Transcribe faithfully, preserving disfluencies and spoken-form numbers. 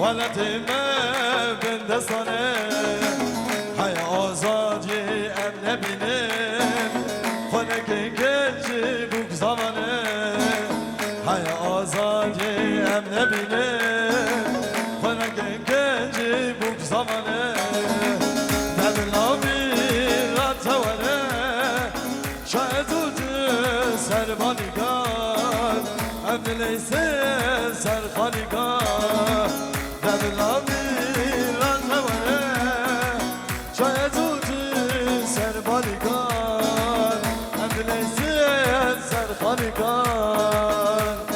Xelatê me bin destan e, hey azadiyê em nebînin. Xwenekên gencî bûk zavan e, hey azadiyê em nebînin. Xwenekên gencî bûk zavan e, devla mîra te were. Şayet û tu ser balîgan, em dileysin ser xalîgan. Devla mîran me were. Şayet û tu ser balîgan, em dileysin ser xalîgan.